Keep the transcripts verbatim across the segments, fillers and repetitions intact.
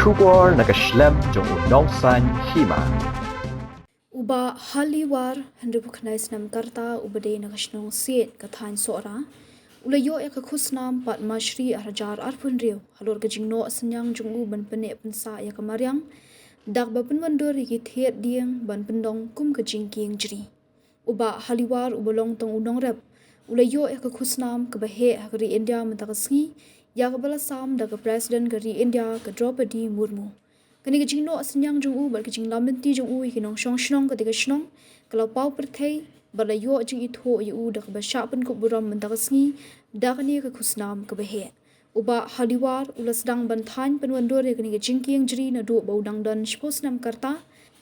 Khubor na ka shlem jong u nongsan hima. U Bah Haliwar, hynriew phew khyndai snem ka rta, uba dei na ka shnong Siej ka thaiñ Sohra, u la ïoh ïa ka khusnam Padma Shri arhajar arphew hynriew halor ka jingnoh synñiang jong u ban pynneh pynsah ïa ka mariang da kaba pynwandur ïa ki thied dieng ban pynlong kum ka jingkieng jri. U Bah Haliwar, uba long tang u nongrep, u la ïoh ïa ka khusnam kaba heh ha ka ri India mynta ka sngi, ïa kaba la sam da ka President ka ri India ka Droupadi Murmu. Kane ka jingnoh synñiang jong u bad ka jinglamlynti jong u ïa ki nongshong shnong katei ka shnong ka la paw pyrthei bad la ïoh jingithuh ïa u da kaba shah pynkup burom mynta ka sngi da kane ka khusnam kaba heh. U Bah Haliwar u la sdang ban thaiñ pynwandur ïa kane ka jingkieng jri naduh ba u dang don shiphew snem ka rta,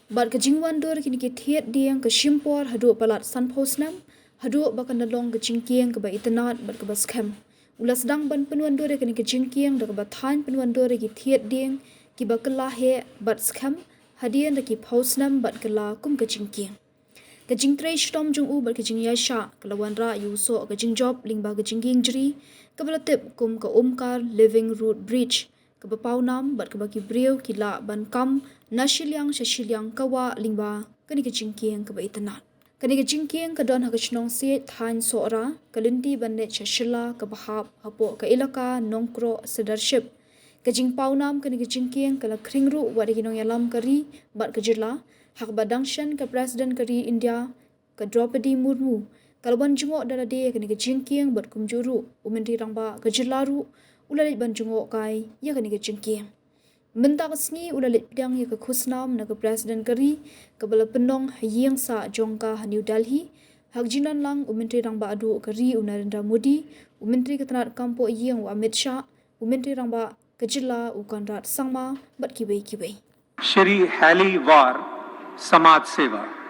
bad ka jingwandur ïa kine ki thied dieng ka shim por haduh palat sanphew snem, haduh ba kan da long ka jingkieng kaba itynnad bad kaba skhem. U la sdang ban pynwandur ïa kane ka jingkieng da kaba thaiñ pynwandur ïa ki thied dieng kiba kylla heh bad skhem hadien da ki phew snem bad kylla kum ka jingkieng. Ka jingtrei shitom jong u bad ka jingïaishah ka la wanrah ïa u soh ka jingjop lyngba ka jingkieng jri kaba la tip kum ka Umkar Living Root Bridge, kaba pawnam bad kaba ki briew ki lah ban kam na shiliang sha shiliang ka wah lyngba kane ka jingkieng kaba itynnad. Kane ka jingkieng ka don ha ka shnong Siej, thaiñ Sohra, ka lynti ban leit sha Shilla kaba hap hapoh ka ilaka Nongkroh Sirdarship. Ka jingpawnam kane ka jingkieng ka la khring ruh wat da ki nongïalam ka ri bad ka jylla, ha kaba dang shen ka President ka ri India ka Droupadi Murmu ka la wan jngoh da lade ïa kane ka jingkieng bad kumjuh ruh u Myntri Rangbah ka jylla ruh u la leit ban jngoh kai ïa kane ka jingkieng. Mynta ka sngi u la leit pdiang ïa ka khusnam na ka President ka ri, kaba la pynlong ha ïing sah jong ka ha New Delhi, ha ka jingdon lang u Myntri Rangbah duh ka ri u Narendra Modi, u Myntri ka tnad kam poh ïing u Amit Shah, u Myntri Rangbah ka jylla u Conrad Sangma bad kiwei kiwei. Shri Haliwar, Samaj Seva.